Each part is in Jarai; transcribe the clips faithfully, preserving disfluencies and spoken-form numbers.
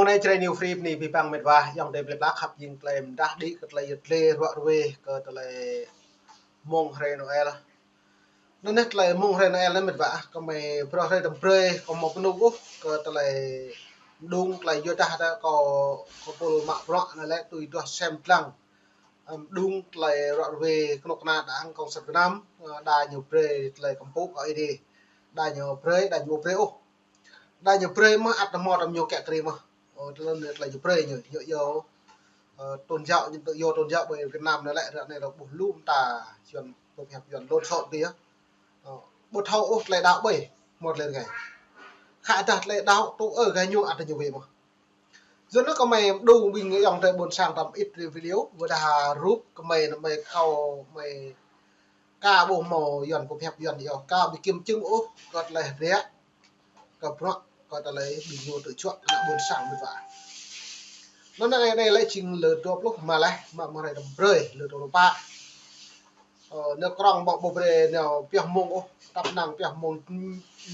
Mông anai Jrai New Free bơni abih bang met wa, ayŏng adơi plơi pla khăp jing tơlơi mơdah đĭ kơ tơlơi yăl dliê ruă ruê kơ tơlơi mông hrơi Noel. Anŭn yơh tơlơi mông hrơi Noel anai met wa, kơmơi bruă hrơi tơm brơi kơ hmâo pơnuk ôh kơ tơlơi mơđung tơlơi yua dah ta kơ, kơ pôl mă bruă anai lĕ tui duah sem lăng. Ăm, mơđung tơlơi ruă ruê kơnuk kơna đảng cộng sản Việt Nam, ơ, đa ñu brơi tơlơi kơmpuk kơ Ơi Adai. Đa ñu brơi, đa ñu brơi ôh. Đa ñu brơi mơ̆ ăt hmâo tơm ñu kiăng kri mơ̆. Ơ, tơlơi anai tơlơi ñu brơi ñu, ñu yua, ơ, tôn giáo, ñu tự do tôn giáo ƀơi Việt Nam anai lĕ, ră anai lĕ ƀuh lu mơta Yuan, pơhiăp Yuan lộn xộn biă. Ơ, ƀu thâo ôh tơlơi đaŏ ƀơi, hmâo tơlơi rơngai. Khă dah tơlơi đaŏ tŭ ơ gah ñu ăt ñu wai mơ̆. Yua anŭn kơmơi mơđung ƀing ayŏng adơi ƀôn sang tơm ĭt video, ƀôdah rup kơmơi anŭn mơi khâu mơi ka ƀu hmâo Yuan pơhiăp Yuan yơh, ka ƀu kim čưng ôh, kơ tơlơi hơdră, kơ bruă, kơ tơlơi ƀing ñu tŭ čuă ană ƀôn sang met wa. Anŭn anai anai lĕ jing lơ dua pluh mă leh, mă mơ̆ hrơi tơm brơi, lơ dua pluh pă. Ơ, nao krong ƀu brơi nao pioh mông ôh, tăp năng pioh mông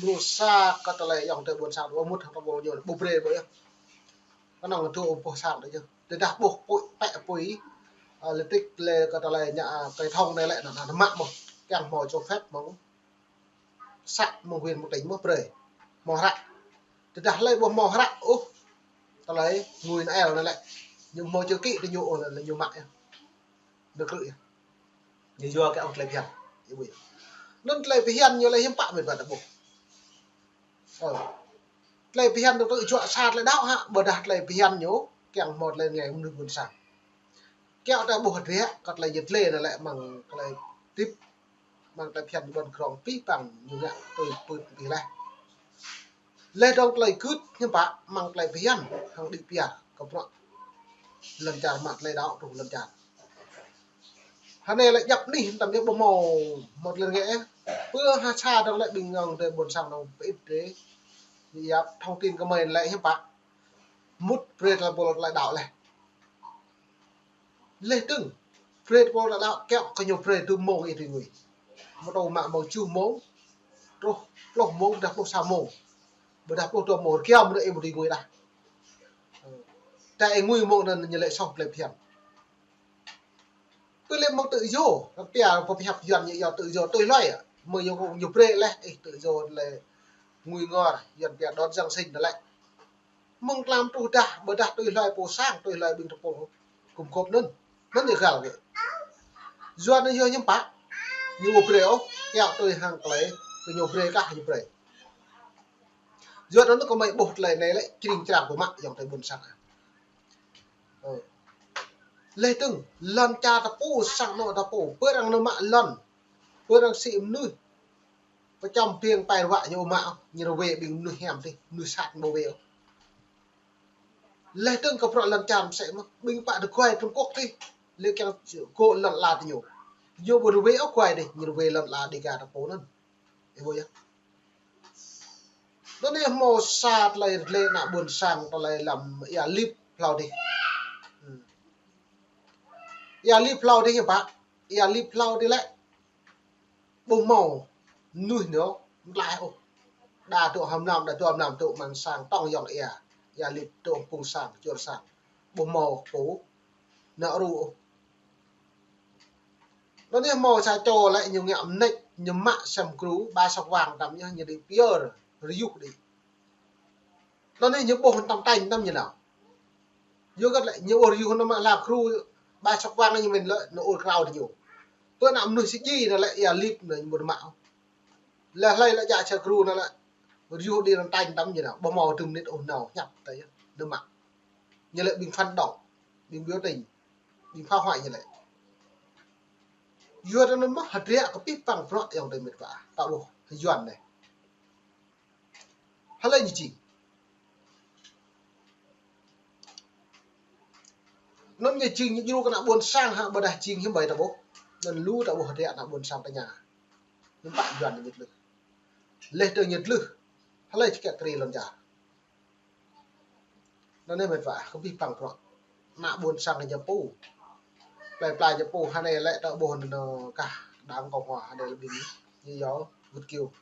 mrô sa kơ tơlơi ayŏng adơi ƀôn sang, ƀu mŭt hăng tơm ƀu ñu, ƀu brơi ƀu yơh. Kơnơ̆ng tŭ ƀuh sang tơ yơh. Tơdah ƀuh pui, pĕ pui, ơ, lĕ tĭk lĕ kơ tơlơi ñu, ơ, cây thông anai lĕ anŭn, anŭn mă mơ̆. Kiăng hmâo cho phép mơ̆ng xã mơ̆ng huyện mơ̆ng tỉnh mơ̆ brơi. Hmâo hră. Tơdah hlơi ƀu hmâo hră ôh, tơlơi ngui Noel anai lĕ. Ñu hmâo chữ ký tơ ñu ôh lĕ ñu mă yơh. Nao krư̆ yơh. Ñu yua kơ ŏng tơlơi phiăn. Yơh ƀu yơh. Anŭn tơlơi phiăn ñu lĕ hiư̆m pă met wa ta ƀuh. Ơ. Tơlơi phiăn tŭ tŭ čuă sa tơlơi đaŏ hă, ƀôdah tơlơi phiăn ñu kiăng hmâo tơlơi rơngai mơnuih ƀôn sang. Kiăng ta ƀuh hơdră kơ tơlơi yăl dliê anai lĕ mơ̆ng tơlơi tĭp, mơ̆ng tơlơi phiăn ƀôn krong abih bang ñu ngă tui pưt abih leh. Leh dong tơlơi gưt hiư̆m pă mơ̆ng tơlơi phiăn hăng đĭ piar kơ bruă lŏn čar mă tơlơi đaŏ truh lŏn čar. Hơnai lĕ djăp anih tơm yơh ƀu hmâo, hmâo tơlơi rơngai. Pơ ha sa dong lĕ ƀing ayŏng adơi ƀôn sang dong pơ ĭt dih. Yap thông tin kơmơi lĕ hiư̆m pă. Mŭt brơi tơlơi pôl tơlơi đaŏ leh. Leh dơ̆ng, brơi tơlơi pôl tơlơi đaŏ kiăng kơ ñu brơi tơm mông ih tui ngui. Mơ̆ tơm mă mông tơjuh mông, truh pluh mông, dah pluh sa mông. Ƀôdah pluh dua mông, rơkiao mơ̆ ih ƀu tui ngui dah. Ta ih ngui mông anŭn ñu lĕ soh tơlơi phiăn. Tui lĕ mơ̆ng tự do, răng pia pơhiăp Yuan ñu yua tự do tui hloi. Mơ̆ ñu kơ ñu brơi leh, ih tự do lĕ ngui ngor, Yuan pia đón Giáng sinh anŭn lĕ. Mơ̆ng tlam truh dah, ƀôdah tui hloi pô sang, tui hloi ƀing tơpul gum gôp anŭn. Anŭn ñu găl kơ. Yuan anŭn yơh hiư̆m pă. Ñu ƀu brơi ôh, kiăng tui hăng tơlơi, kơ ñu brơi kah ñu brơi. Yua anŭn kơmơi ƀuh tơlơi anai lĕ, čring črang pơmă ayŏng adơi ƀôn sang. Ơ. Leh dơ̆ng, lŏn čar ta pô, sang anŏ ta pô, pơ arăng nao mă lŏn, pơ arăng sĭ mơnuih. Pơčăm ƀing pai ruă ñu mă, ñu rơwe ƀing mơnuih hiam dih, mơnuih sat ƀu rơwe ôh. Leh dơ̆ng kơ bruă lŏn čar mơsĕ mơ̆, ƀing pă tơguai Trung Quốc dih, lĕ kiăng gŏ lŏn ala tơ ñu. Ñu ƀu rơwe ôh guai dih, ñu rơwe lŏn ala Dega ta pô anŭn. Ih ƀuh yơh. Anŭn yơh hmâo sa tơlơi rơlĕ ană ƀôn sang tơlơi lăm Ia Lip hlâo dih. Hmm. Ia Lip hlâo dih hiư̆m pă. Ia Lip hlâo dih lĕ ƀu hmâo mơnuih ñu mơtlaih ôh. Đa dŏ hăm năm, đa dŏ hăm năm dŏ amăng sang tŏng yŏng ia. Ia Lip dŏ pung sang, čur sang. Ƀu hmâo pô nao rŭ ôh. Anŭn yơh hmâo sa čô lĕ ñu ngă mơneč, ñu mă sem gru, ba sŏk wang tơm ñu, ñu đĭ piơr, rơyuh đĭ. Anŭn yơh ñu ƀuh tơm tañ tơm ñu nao. Yua kơ lĕ ñu ur rơyuh nao mă hla gru, ba sŏk wang ñu mĭn lĕ, ñu ur krao tơ ñu. Pơ ană mơnuih sĭ dji anŭn lĕ Ia Lip anŭn ñu ƀu mă. Lĕ hlơi lĕ djă sa gru anŭn lĕ, rơyuh đĭ tơm tañ tơm ñu nao, ƀu hmâo dŭm mơnit ôh nao, hiăp tơ ñu, ñu mă. Ñu lĕ ƀing phản động, ƀing biểu tình, ƀing phá hoại ñu lĕ. Yua anŭn mơ̆ hơdră kơ abih bang bruă ayŏng adơi met wa, ta ƀuh Yuan anai. Hlơi ñu jing. Anŭn ñu jing ñu djru kơ ană ƀôn sang hă ƀôdah jing hiư̆m ƀai ta ƀuh. Anŭn lu ta ƀuh hơdră ană ƀôn sang tơña. Hiư̆m pă Yuan ñu djơ̆. Leh dơ̆ng ñu djơ̆. Hlơi či kiăng kri lŏn čar. Anŭn anai met wa, kơ abih bang bruă. Ană ƀôn sang ñu pô. Plơi pla ñu pô, hơnai lĕ ta ƀuh anŭn kah đảng Cộng hòa, hơnai lĕ ƀing ñu yua Việt kiều.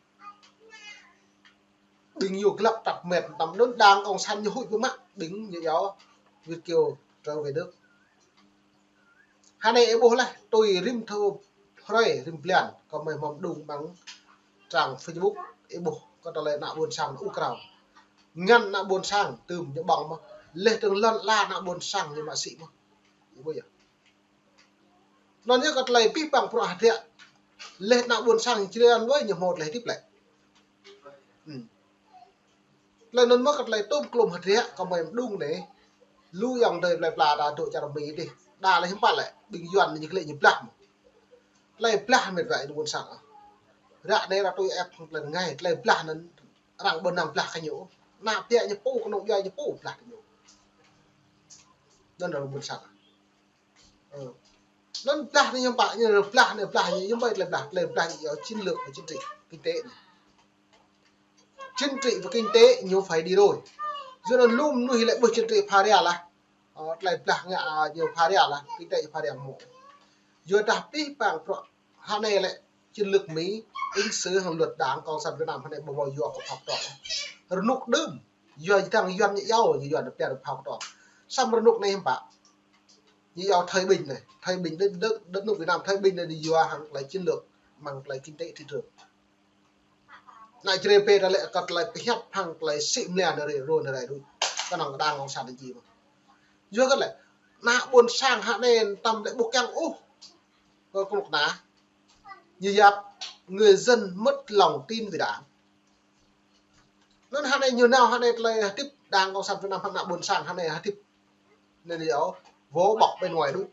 Ƀing ñu glăp tăp met tăm đôn đảng cộng sản ñu huĭ ƀu mă ƀing ñu yua Việt kiều trở về nước. Hơnai ih ƀuh laih, tui rĭm thơ hrơi rĭm blan, kơ mơi hmâo đung ƀăng trang Facebook, ih ƀuh kơ tơlơi ană ƀôn sang uk krao. Ngăn ană ƀôn sang, tơm ñu ƀơ̆ng mơ̆. Laih dơ̆ng lŏn ala ană ƀôn sang ñu mă sĭ mơ̆. Ih ƀuh yơh. Anŭn yơh kơ tơlơi pih păng prŏ hơdră. Laih ană ƀôn sang jrăn wơi ñu hmâo tơlơi hơdip lĕ. Hmm. Tơlơi anŭn mơ̆ kơ tơlơi tôm klôm hơdră kơ mơi mơđung anai. Lu ayŏng adơi plơi pla ta dŏ čar Mi dih. Đa lĕ hiư̆m pă lĕ, ƀing Yuan ñu klĕ ñu blah mơ̆. Tơlơi blah met wa ƀôn sang. Ră anai ră tui ĕp hăng tơlơi rơngai, tơlơi blah anŭn arăng ƀu năng blah kơ ñu. Ană ƀiă ñu pô, kơnung djuai ñu pô blah kơ ñu. Anŭn arăng ƀôn sang. Ơ. Anŭn blah anai hiư̆m pă, ñu blah anai, blah anai, hiư̆m pă tơlơi blah, tơlơi blah ñu yua chiến lược và chính trị, kinh tế anai. Chính trị và kinh tế ñu phải đi đôi. Yua anŭn lu mơnuih lĕ ƀuh chính trị pha ria lah. Ơ, tơlơi blah ngă, a, ñu pha ria lah, kinh tế ñu pha ria mơ̆. Yua dah pih păng prŏ hơnai lĕ chiến lược Mi, ứng xử hăng luật đảng cộng sản Việt Nam hơnai ƀu hmâo yua kơ phao kơtong. Rơnŭk đưm, yua dang Yuan ñu yua, ñu yua anŭn pia phao kơtong. Samơ̆ rơnŭk anai hiư̆m pă. Ñu yua thời bình anai, thời bình đất, đất, đất nước Việt Nam thời bình anai ñu yua hăng tơlơi chiến lược, mơ̆ng tơlơi kinh tế thị trường. Ană Jrai pê ta lĕ kơ tơlơi pơhiăp hăng tơlơi sĭ mơlia anai rê, rô anai rê đôč. Kơnơ̆ng đảng cộng sản anai či mơ̆. Yua kơ lĕ, ană ƀôn sang hơnai tăm lĕ ƀu kiăng ôh. Kơ kơnuk kơna. Ñu yap người dân mất lòng tin về đảng. Anŭn hơnai ñu nao hơnai tơlơi hơdip đảng cộng sản Việt Nam hăng ană ƀôn sang hơnai hơdip. Anai yua, vô bọc bên ngoài đôč.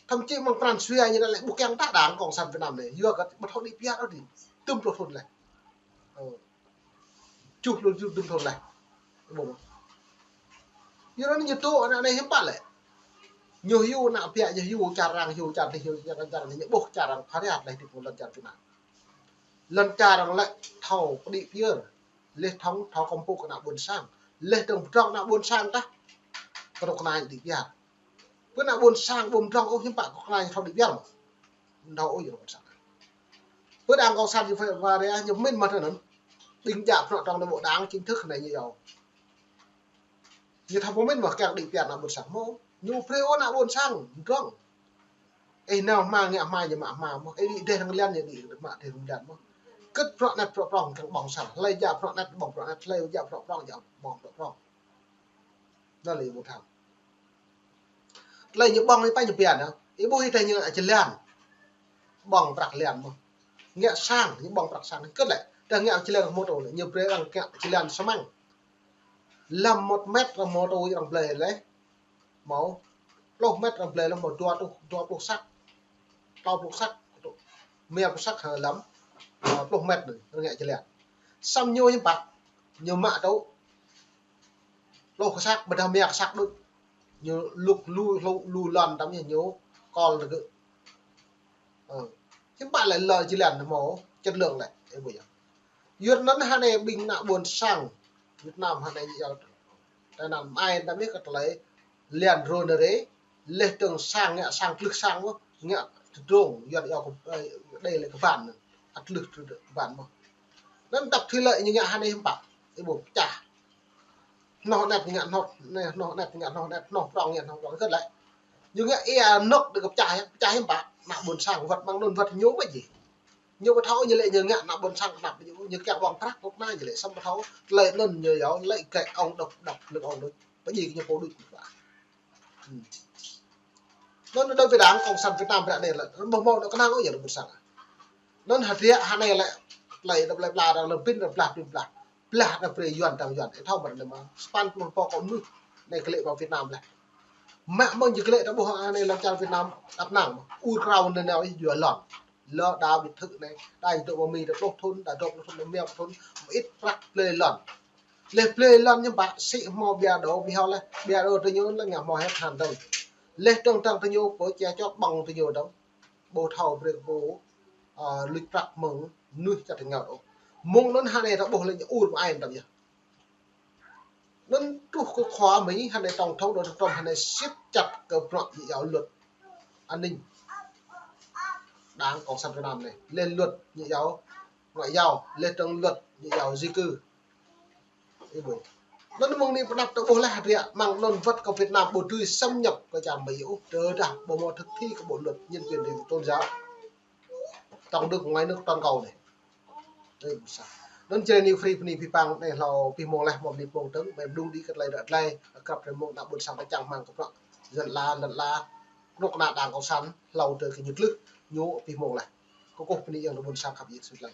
Thậm chí mơ̆ng pran jua ñu lĕ ƀu kiăng ta đảng cộng sản Việt Nam anai. Yua kơ ƀu thâo đĭ pia đôč đĭ. Tơm pluh thŭn lĕ. Ơ. Čuh lu čuh tơm thŭn lĕ. Ƀu. Yua anŭn ñu tŭ anai hiư̆m pă lĕ. Ñu hyu ană ƀiă, ñu hyu čar arăng, hyu čar dih, hyu čar arăng, čar anai ñu ƀuh čar arăng pha ria tơlơi hơdip lŏn čar Việt Nam. Lŏn čar arăng lĕ thâo pơđĭ pơyơr. Laih dơ̆ng thâo kơmpŭ kơ ană ƀôn sang. Laih dơ̆ng pơdrŏng ană ƀôn sang tah. Kơnuk kơna ñu đĭ pia. Pơ ană ƀôn sang ƀu pơdrŏng ôh hiư̆m pă kơnuk kơna ñu thâo đĭ pia mơ̆. Thâo ôh yua ană ƀôn sang. Pơ đảng cộng sản ñu pha, pha ria ñu pơmĭn mă tơ anŭn. Ƀing djă pơnŏ trong nội bộ đảng chính thức anai ñu yua. Ñu thâo pơmĭn mơ̆ kiăng đĭ pia ană ƀôn sang mơ̆. Ñu brơi ôh ană ƀôn sang pơdrŏng. Ih nao hma ngă hma ñu mă hma mơ̆. Ih đĭ dêh rơngiao ñu đĭ mă dêh rơngiao mơ̆. Kơ̆t prŏ anet prŏ prŏng kiăng ƀơ̆ng sang. Hlơi djă prŏ anet ƀơ̆ng prŏ anet, hlơi djă prŏ prŏng djă ƀơ̆ng prŏ prŏng. Anŭn lĕ ƀu thâo. Tơlơi ñu ƀơ̆ng anai pă ñu pia anai. Ih ƀuh ih tơ ñu ngă jơlan. Ƀơ̆ng prăk jơlan mơ̆. Ngă sang, ñu ƀơ̆ng prăk sang. Kơ̆t lĕ, tơ ngă jơlan mô tô lĕ. Ñu brơi arăng ngă jơlan sơmăng. Lăm một mét arăng mô tô arăng blơi lĕ. Hmâo pluh mét arăng blơi lĕ hmâo dua pluh, dua pluh săk. Klâo pluh săk. Rơma pluh săk hă lăm. Ơ, pluh mét anai, arăng ngă jơlan. Samơ̆ ñu hiư̆m pă. Ñu mă tŭ. Pluh kơ săk, ƀôdah rơma kơ săk đôč. Ñu lŭk lu, lu, lu lŏn tăm ñu, ñu kol tơ gơ̆. Ơ. Hiư̆m pă lĕ lŏn jơlan hmâo chất lượng lĕ. Ơ, ƀu yơh. Yua anŭn hơnai ƀing ană ƀôn sang Việt Nam hơnai ñu yua. Tơ anŭn mơai tăm ñu kơ tơlơi jơlan rô anai rê. Laih dơ̆ng sang ngă sang tlưh sang mơ̆. Ngă tơdrong, yua yua kơ, ơ, đei lĕ kơ ban. Ăt tlưh kơ ban mơ̆. Anŭn tăp thủy lợi ñu ngă hơnai hiư̆m pă. Ih ƀuh pơčah. Hnoh anet ngă hnoh, anai hnoh anet ngă hnoh anet, hnoh prŏng ngă hnoh prŏng kơ̆t lĕ. Ñu ngă ia anŏk đĭ kơ pơčah, pơčah hiư̆m pă, ană ƀôn sang wơ̆t mơ̆ng anŭn wơ̆t ñu ƀu djơ̆. Ñu ƀu thâo ñu lĕ ñu ngă ană ƀôn sang kơnăp ñu, ñu kiăng ƀơ̆ng prăk kơnuk kơna ñu lĕ samơ̆ ƀu thâo, tơlơi anŭn ñu yua, lĕ gĕ ong đŏk đŏk, lĕ ong đŏk, ƀu djơ̆ kơ ñu pô đôč. Hmm. Anŭn đối với đảng cộng sản Việt Nam ră anai lĕ, ƀu hmâo anŏ kơnang ôh yơh ƀôn sang. Anŭn hơdră hơnai lĕ, tơlơi đăp lĕ blah, arăng lĕ pĭn, arăng blah, pĭn blah. Blah anai brơi Yuan dang Yuan. Ih thâo mơ̆ anai mơ̆, sapăn pluh rơbâo kơ mơnuih anai kơ lĕ pơ Việt Nam lĕ. Mă mơ̆ng jing kơ lĕ ta ƀuh anai lŏn čar Việt Nam, đăp năng mơ̆. Ur krao anai nao yua lŏn. Lŏn đa biệt thự anai, đa dŏ pơ Mi đa pluh thŭn, đa dŏ pluh thŭn, đa rơma pluh thŭn, mơit prăk blơi lŏn. Laih blơi lŏn ñu ƀă sĭ hmâo ƀiă đô, ƀiă hŏ laih, ƀiă đô tơ ñu lĕ ngă hmâo hĕp han dơ̆ng. Laih dơ̆ng dơ̆ng tơ ñu pô če čŏk ƀơ̆ng tơ ñu dơ̆ng. Ƀu thâo brơi kơ pô, ơ, luč prăk mơ̆ng mơnuih čar tơngaut ôh. Mơ̆ng anŭn hơnai ta ƀuh lĕ ñu ur mơai tăm yơh. Anŭn truh kơ khua Mi hơnai tổng thống Donald Trump hơnai siết chặt kơ bruă ñu yua luật an ninh. Đảng cộng sản Việt Nam anai, laih luật ñu yua ngoại giao, laih dơ̆ng luật ñu yua di cư. Ih ƀuh. Anŭn mơ̆ng anai pơnăp tơ ƀuh laih hơdră, mơ̆ng anŭn wơ̆t kơ Việt Nam ƀu dưi xâm nhập kơ čar Mi ôh, tơdah ƀu hmâo thực thi kơ bộ luật nhân quyền, tôn giáo trong nước, ngoài nước, toàn cầu anai. Ih ƀuh sa. Anŭn jrê New Free bơni pơpăng anai hlâo pih mông laih, mơ̆ng anai pơmông tơ̆ng, mơ̆ng đung đĭ kơ tơlơi ră tơlơi, krăp hrơi mông ană ƀôn sang ta čang rơmang kơ prăk dân la, lăn la, kơnuk kơna Đảng Cộng sản, hlâo tơ kơ ñu tlưh, ñu pih mông laih. Kơkuh bơni yang ană ƀôn sang khăp yik sut lăng.